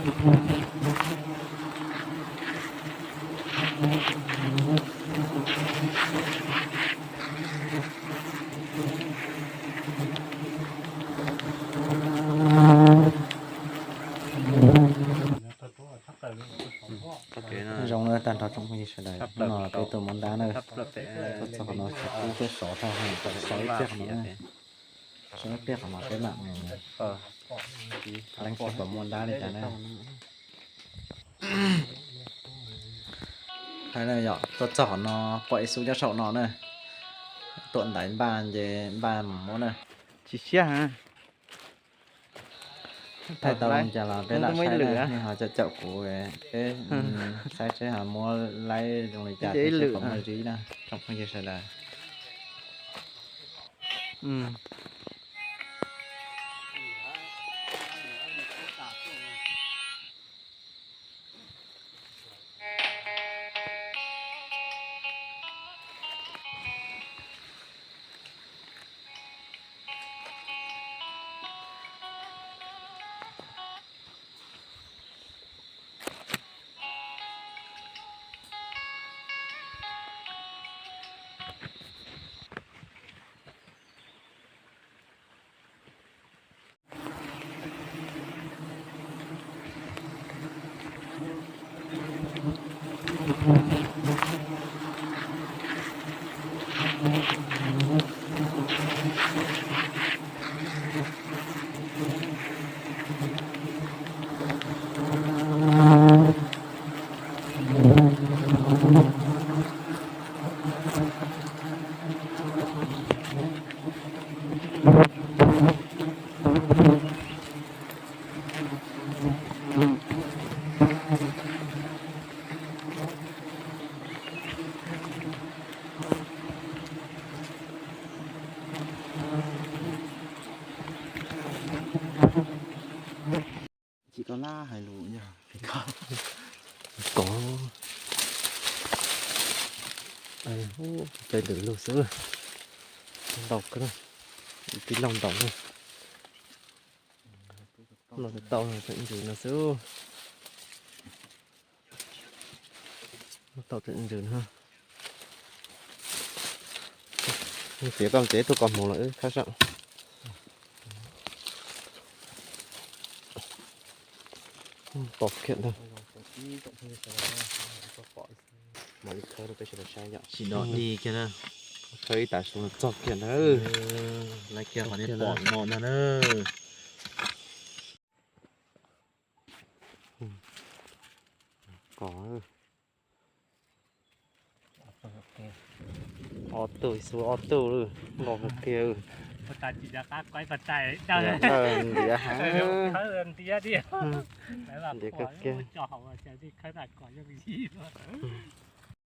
Zoo na tag nrho tsoom phooj ywg sawv daws, hnub no peb tuaj muab ntab na, tuaj txog qhov no sib tib thiab sov tag, sov ib pliag qhov no, sov ib pliag qhov no peb mam mus leeb seb puas muaj ntab li cas na. Hais na yom, tuaj txog qhov no pom ib xub nyob saum no na, tuam ntaiv npaj ces npaj mus muab na. Tsis siab. Thaij tau zoo cas los peb lam saib na, nej ho caum caum kuv, peb saib seb ho muab laib zoo li cas thiab seb puas muaj zib na tsoom phooj ywg sawv daws. Tsis koj lab hais lus yog koj kov. Peb lwm lug xwb. Ntau kawg, tib laug ntau na. Los tau tawm ntws no xwb. Tau tawm ntws no. Txiav koj txiav ib tug koj hmoov los wb khawb saib. Pom kiag ntag. Tsis dog dig kiag na. Khawb ib tag su txog kiag ntag. Lawv kiag qhov nej pom no ntag na. Kov. Ob tug, xub ob tug, nkaus kiag. Ntiav heev. Ntiav kawg kiag.